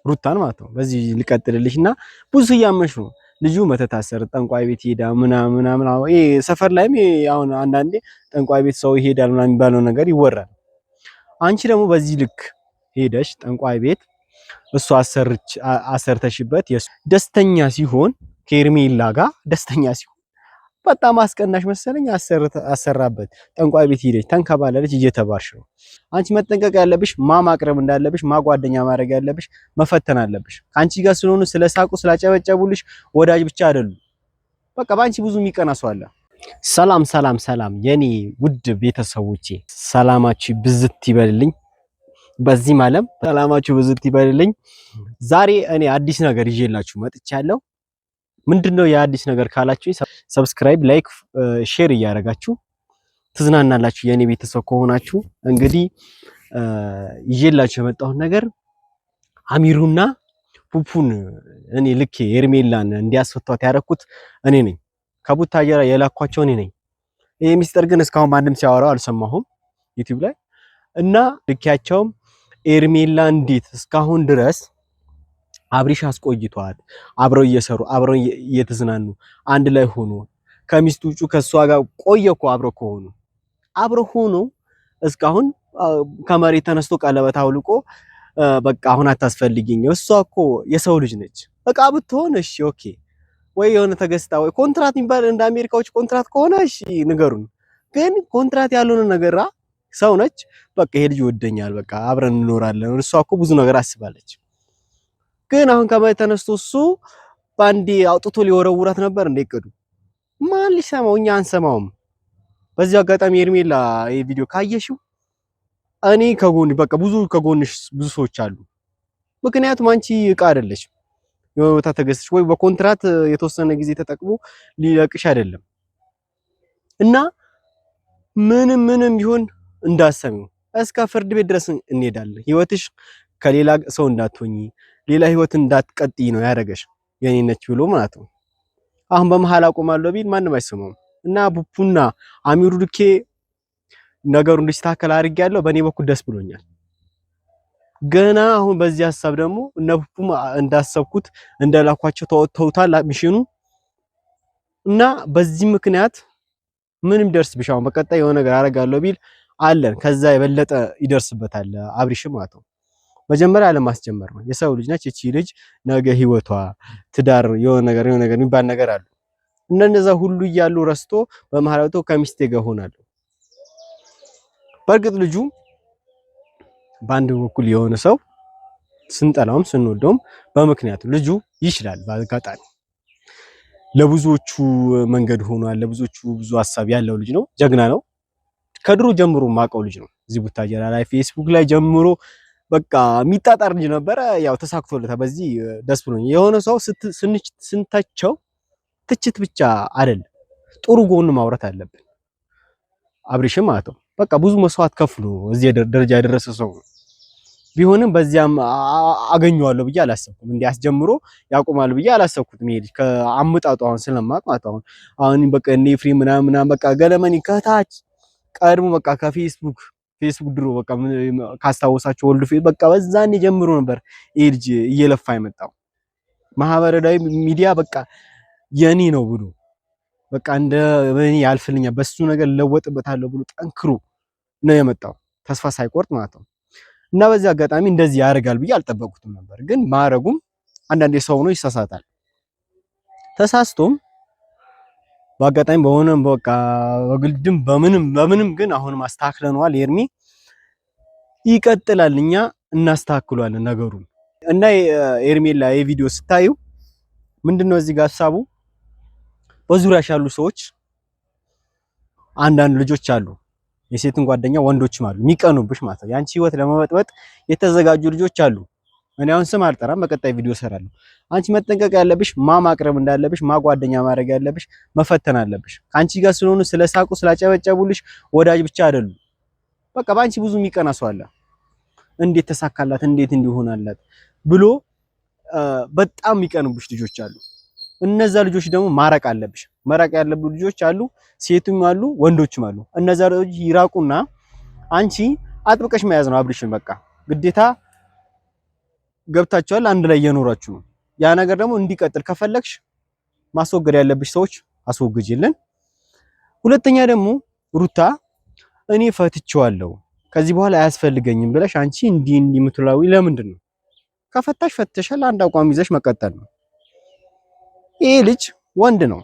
ሩታን ማለት ነው። በዚህ ልቀጥልልሽ እና ብዙ እያመሽ ነው። ልጁ መተት አሰር ጠንቋይ ቤት ሄዳ ምናምን ምናምን። ይሄ ሰፈር ላይም አሁን አንዳንዴ ጠንቋይ ቤት ሰው ይሄዳል ምናምን የሚባለው ነገር ይወራል። አንቺ ደግሞ በዚህ ልክ ሄደሽ ጠንቋይ ቤት እሱ አሰርች አሰርተሽበት ደስተኛ ሲሆን ከኤርሜላ ጋር ደስተኛ ሲሆን በጣም አስቀናሽ መሰለኝ። አሰራበት ጠንቋይ ቤት ሄደች ተንከባለለች፣ እየተባርሽ ነው። አንቺ መጠንቀቅ ያለብሽ ማቅረብ እንዳለብሽ ጓደኛ ማድረግ ያለብሽ መፈተን አለብሽ። ከአንቺ ጋር ስለሆኑ ስለሳቁ ስላጨበጨቡልሽ ወዳጅ ብቻ አይደሉም። በቃ በአንቺ ብዙ የሚቀና ሰው አለ። ሰላም ሰላም ሰላም፣ የኔ ውድ ቤተሰቦቼ ሰላማችሁ ብዝት ይበልልኝ። በዚህም ዓለም ሰላማችሁ ብዝት ይበልልኝ። ዛሬ እኔ አዲስ ነገር ይዤላችሁ መጥቻለሁ። ምንድነው የአዲስ ነገር ካላችሁ subscribe፣ like፣ share እያደረጋችሁ ትዝናናላችሁ። የኔ ቤተሰብ ከሆናችሁ እንግዲህ ይዤላችሁ የመጣሁት ነገር አሚሩና ፑፑን እኔ ልኬ ሄርሜላን እንዲያስፈቷት ያደረኩት እኔ ነኝ። ከቡታጀራ የላኳቸው እኔ ነኝ። ይሄ ሚስጥር ግን እስካሁን ማንም ሲያወራው አልሰማሁም ዩቲዩብ ላይ እና ልኬያቸውም ኤርሜላ እንዴት እስካሁን ድረስ አብሪሽ አስቆይቷት አብረው እየሰሩ አብረው እየተዝናኑ አንድ ላይ ሆኖ ከሚስቱ ውጭ ከሷ ጋር ቆየ እኮ አብረው ከሆኑ አብረው ሆኖ እስካሁን ከመሬት ተነስቶ ቀለበት አውልቆ በቃ አሁን አታስፈልጊኝ። እሷ እኮ የሰው ልጅ ነች። እቃ ብትሆን እሺ okay፣ ወይ የሆነ ተገዝታ ወይ ኮንትራት የሚባል እንደ አሜሪካዎች ኮንትራት ከሆነ እሺ ንገሩን። ግን ኮንትራት ያልሆነ ነገር ሰው ነች። በቃ ይሄ ልጅ ይወደኛል፣ በቃ አብረን እንኖራለን። እሷ እኮ ብዙ ነገር አስባለች። ግን አሁን ከመሬት ተነስቶ እሱ በአንዴ አውጥቶ ሊወረውራት ነበር እንደ እቅዱ። ማን ሊሰማው? እኛ አንሰማውም። በዚህ አጋጣሚ ኤርሜላ ይሄ ቪዲዮ ካየሽው እኔ ከጎን በቃ ብዙ ከጎንሽ ብዙ ሰዎች አሉ። ምክንያቱም አንቺ እቃ አይደለሽ የሆነ ቦታ ተገዝተሽ ወይ በኮንትራት የተወሰነ ጊዜ ተጠቅሞ ሊለቅሽ አይደለም እና ምንም ምንም ቢሆን እንዳሰሚው እስከ ፍርድ ቤት ድረስ እንሄዳለን። ህይወትሽ ከሌላ ሰው እንዳትሆኚ ሌላ ህይወት እንዳትቀጥይ ነው ያደረገሽ የኔ ነች ብሎ ማለት ነው። አሁን በመሃል አቆማለሁ ቢል ማንም አይሰማውም። እና ቡቡና አሚሩ ልኬ ነገሩ እንዲስተካከል አድርጌያለሁ። በእኔ በኩል ደስ ብሎኛል። ገና አሁን በዚህ ሀሳብ ደግሞ እነ ቡቡም እንዳሰብኩት እንደላኳቸው ተወጥተውታል mission ኑ እና በዚህ ምክንያት ምንም ደርስብሽ አሁን በቀጣይ የሆነ ነገር አደርጋለሁ ቢል አለን ከዛ የበለጠ ይደርስበታል አብሪሽ ማለት ነው። መጀመሪያ አለማስጀመር ነው። የሰው ልጅ ነች እቺ ልጅ ነገ ህይወቷ ትዳር የሆነ ነገር የሆነ ነገር የሚባል ነገር አሉ። እነዛ ሁሉ እያሉ ረስቶ በመሀል ወጥቶ ከሚስቴ ጋር ሆናለሁ። በእርግጥ ልጁ በአንድ በኩል የሆነ ሰው ስንጠላውም ስንወደውም በምክንያቱ ልጁ ይችላል። በአጋጣሚ ለብዙዎቹ መንገድ ሆኗል። ለብዙዎቹ ብዙ ሀሳብ ያለው ልጅ ነው። ጀግና ነው። ከድሮ ጀምሮ ማቀው ልጅ ነው። እዚህ ቡታጀራ ላይ ፌስቡክ ላይ ጀምሮ በቃ የሚጣጣር ልጅ ነበረ። ያው ተሳክቶለታል። በዚህ ደስ ብሎኝ የሆነ ሰው ስንተቸው ትችት ብቻ አይደለም፣ ጥሩ ጎኑ ማውራት አለብን። አብሪሽም ማለት ነው በቃ ብዙ መስዋዕት ከፍሎ እዚህ ደረጃ የደረሰ ሰው ነው። ቢሆንም በዚያም አገኘዋለሁ ብዬ አላሰብኩም። እንዲህ አስጀምሮ ያቆማል ብዬ አላሰብኩትም። ይሄ ልጅ ከአመጣጡ አሁን ስለማቅ ማለት አሁን አሁን በቃ እኔ ፍሪ ምናምን ምናምን በቃ ገለመኒ ከታች ቀድሞ በቃ ከፌስቡክ ፌስቡክ ድሮ በቃ ካስታወሳቸው ወልዱ ፌስ በቃ በዛኔ ጀምሮ ነበር ይሄ ልጅ እየለፋ የመጣው ማህበራዊ ሚዲያ በቃ የኔ ነው ብሎ በቃ እንደ እኔ ያልፍልኛል በሱ ነገር ለወጥበታለሁ ብሎ ጠንክሮ ነው የመጣው ተስፋ ሳይቆርጥ ማለት ነው። እና በዚህ አጋጣሚ እንደዚህ ያደርጋል ብዬ አልጠበቁትም ነበር። ግን ማረጉም አንዳንዴ ሰው ነው ይሳሳታል። ተሳስቶም በአጋጣሚ በሆነ በቃ በግልድም በምንም በምንም ግን አሁንም አስተካክለነዋል። ኤርሚ ይቀጥላል፣ እኛ እናስተካክሏለን ነገሩን እና ኤርሜላ የቪዲዮ ስታዩ ምንድነው እዚህ ጋር ሀሳቡ በዙሪያሽ ያሉ ሰዎች አንዳንድ ልጆች አሉ፣ የሴትን ጓደኛ ወንዶችም አሉ የሚቀኑብሽ ማለት ነው። ያንቺ ህይወት ለመበጥበጥ የተዘጋጁ ልጆች አሉ። እኔ አሁን ስም አልጠራም፣ በቀጣይ ቪዲዮ እሰራለሁ። አንቺ መጠንቀቅ ያለብሽ ማቅረብ እንዳለብሽ ጓደኛ ማድረግ ያለብሽ መፈተን አለብሽ። ከአንቺ ጋር ስለሆኑ ስለሳቁ ስላጨበጨቡልሽ ወዳጅ ብቻ አይደሉም። በቃ በአንቺ ብዙ የሚቀና ሰው አለ። እንዴት ተሳካላት፣ እንዴት እንዲሆናላት ብሎ በጣም የሚቀኑብሽ ልጆች አሉ። እነዛ ልጆች ደግሞ ማራቅ አለብሽ። መራቅ ያለብሽ ልጆች አሉ፣ ሴቱም አሉ፣ ወንዶችም አሉ። እነዛ ልጆች ይራቁና አንቺ አጥብቀሽ መያዝ ነው አብርሽን። በቃ ግዴታ ገብታችኋል፣ አንድ ላይ እየኖራችሁ ነው። ያ ነገር ደግሞ እንዲቀጥል ከፈለግሽ ማስወገድ ያለብሽ ሰዎች አስወግጅልን። ሁለተኛ ደግሞ ሩታ እኔ ፈትቼዋለሁ ከዚህ በኋላ አያስፈልገኝም ብለሽ አንቺ እንዲህ እንዲህ የምትለው ለምንድን ነው? ከፈታሽ ፈትተሻል፣ አንድ አቋም ይዘሽ መቀጠል ነው። ይሄ ልጅ ወንድ ነው።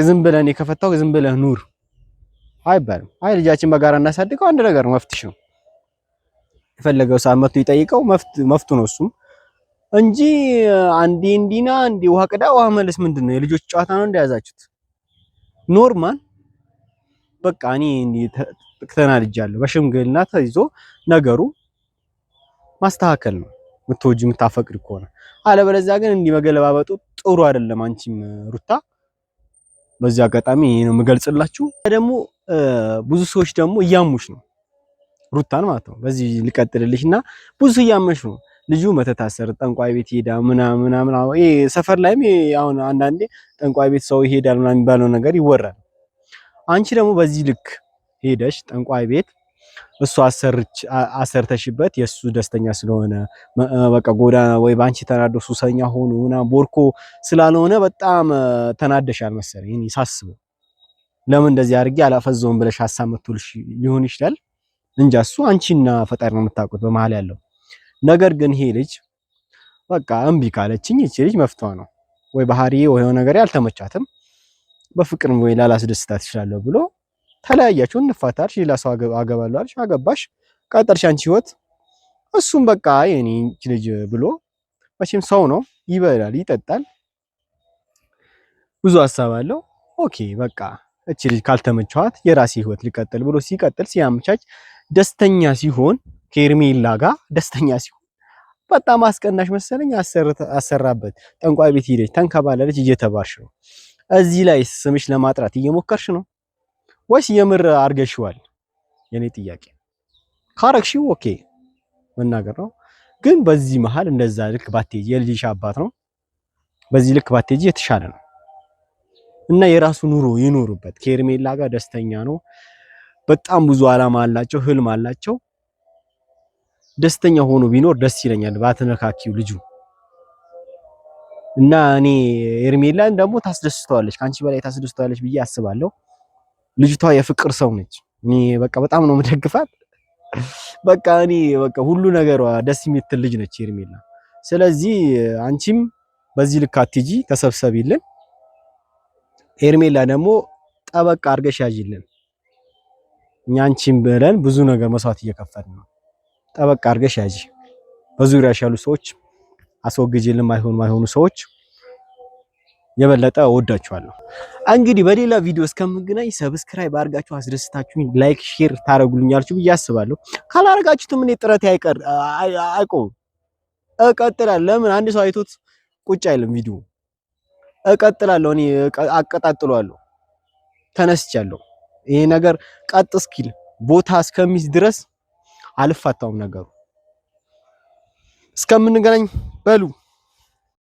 ዝም ብለህ እኔ ከፈታሁ ዝም ብለህ ኑር አይባልም። አይ ልጃችን በጋራ እናሳድገው አንድ ነገር መፍትሽ ነው። የፈለገው ሰዓት መጥቶ ይጠይቀው መፍቱ ነው እሱም እንጂ አንዴ እንዲና አንዴ ውሃ ቅዳ ውሃ መልስ ምንድን ነው? የልጆች ጨዋታ ነው እንደያዛችሁት። Normal በቃ እኔ እንዲህ ተናድጃለሁ። በሽምግልና ተይዞ ነገሩ ማስተካከል ነው የምትወጂ የምታፈቅሪ ከሆነ። አለበለዚያ ግን እንዲህ መገለባበጡ ጥሩ አይደለም። አንቺም ሩታ በዚህ አጋጣሚ ይሄ ነው የምገልጽላችሁ። ደግሞ ብዙ ሰዎች ደግሞ እያሙሽ ነው ሩታን ማለት ነው። በዚህ ልቀጥልልሽና ብዙ እያመሽ ነው ልጁ መተት አሰር ጠንቋይ ቤት ሄዳ ምናምን ምናምን። ይሄ ሰፈር ላይም አሁን አንዳንዴ ጠንቋይ ቤት ሰው ይሄዳል ምናምን የሚባለው ነገር ይወራል። አንቺ ደግሞ በዚህ ልክ ሄደሽ ጠንቋይ ቤት እሱ አሰርተሽበት የእሱ ደስተኛ ስለሆነ በቃ ጎዳና ወይ በአንቺ ተናዶ ሱሰኛ ሆኖ ምናምን ቦርኮ ስላልሆነ በጣም ተናደሻል መሰለኝ እኔ ሳስበው። ለምን እንደዚህ አድርጌ አላፈዘውም ብለሽ ሀሳብ መጥቶልሽ ሊሆን ይችላል። እንጃ እሱ አንቺና ፈጣሪ ነው የምታውቁት በመሀል ያለው ነገር። ግን ይሄ ልጅ በቃ እምቢ ካለችኝ ይቺ ልጅ መፍቷ ነው ወይ ባህሪ ወይ የሆነ ነገር ያልተመቻትም በፍቅርም ወይ ላላስደስታት እችላለሁ ብሎ ተለያያችሁ፣ እንፋታልሽ፣ ሌላ ሰው አገባለሁ አልሽ፣ አገባሽ፣ ቀጠልሽ አንቺ ህይወት። እሱም በቃ የኔ ልጅ ብሎ መቼም ሰው ነው፣ ይበላል፣ ይጠጣል፣ ብዙ ሀሳብ አለው። Okay በቃ እቺ ልጅ ካልተመቸዋት የራሴ ህይወት ሊቀጥል ብሎ ሲቀጥል ሲያመቻች ደስተኛ ሲሆን ከሄርሜላ ጋር ደስተኛ ሲሆን በጣም አስቀናሽ መሰለኝ አሰራበት። ጠንቋይ ቤት ሄደች፣ ተንከባለለች፣ እየተባርሽ ነው። እዚህ ላይ ስምሽ ለማጥራት እየሞከርሽ ነው ወይስ የምር አርገሽዋል? የኔ ጥያቄ። ካረግሽው okay መናገር ነው። ግን በዚህ መሃል እንደዛ ልክ ባትሄጂ፣ የልጅሽ አባት ነው። በዚህ ልክ ባትሄጂ የተሻለ ነው እና የራሱ ኑሮ ይኖሩበት። ከሄርሜላ ጋር ደስተኛ ነው። በጣም ብዙ አላማ አላቸው፣ ህልም አላቸው። ደስተኛ ሆኖ ቢኖር ደስ ይለኛል። ባትነካኪው ልጁ እና እኔ ሄርሜላን ደግሞ ታስደስተዋለች፣ ከአንቺ በላይ ታስደስተዋለች ብዬ አስባለሁ። ልጅቷ የፍቅር ሰው ነች። እኔ በቃ በጣም ነው የምደግፋት። በቃ እኔ በቃ ሁሉ ነገሯ ደስ የምትል ልጅ ነች ሄርሜላ። ስለዚህ አንቺም በዚህ ልክ አትጂ፣ ተሰብሰቢልን። ሄርሜላ ደግሞ ጠበቅ አድርገሽ ያዥልን። እኛ አንቺም ብለን ብዙ ነገር መስዋዕት እየከፈልን ነው። ጠበቅ አድርገሽ ያዢ። በዙሪያሽ ያሉ ሰዎች አስወግጂልን። ማይሆኑ ማይሆኑ ሰዎች የበለጠ እወዳችኋለሁ። እንግዲህ በሌላ ቪዲዮ እስከምገናኝ subscribe አድርጋችሁ አስደስታችሁኝ like፣ share ታደርጉልኛላችሁ ብዬ አስባለሁ። ካላደረጋችሁትም እኔ ጥረት አይቀር አይቆምም፣ እቀጥላለሁ። ለምን አንድ ሰው አይቶት ቁጭ አይልም ቪዲዮ። እቀጥላለሁ፣ እኔ አቀጣጥለዋለሁ። ተነስቻለሁ። ይሄ ነገር ቀጥ እስኪል ቦታ እስከሚይዝ ድረስ አልፋታውም ነገሩ። እስከምንገናኝ በሉ።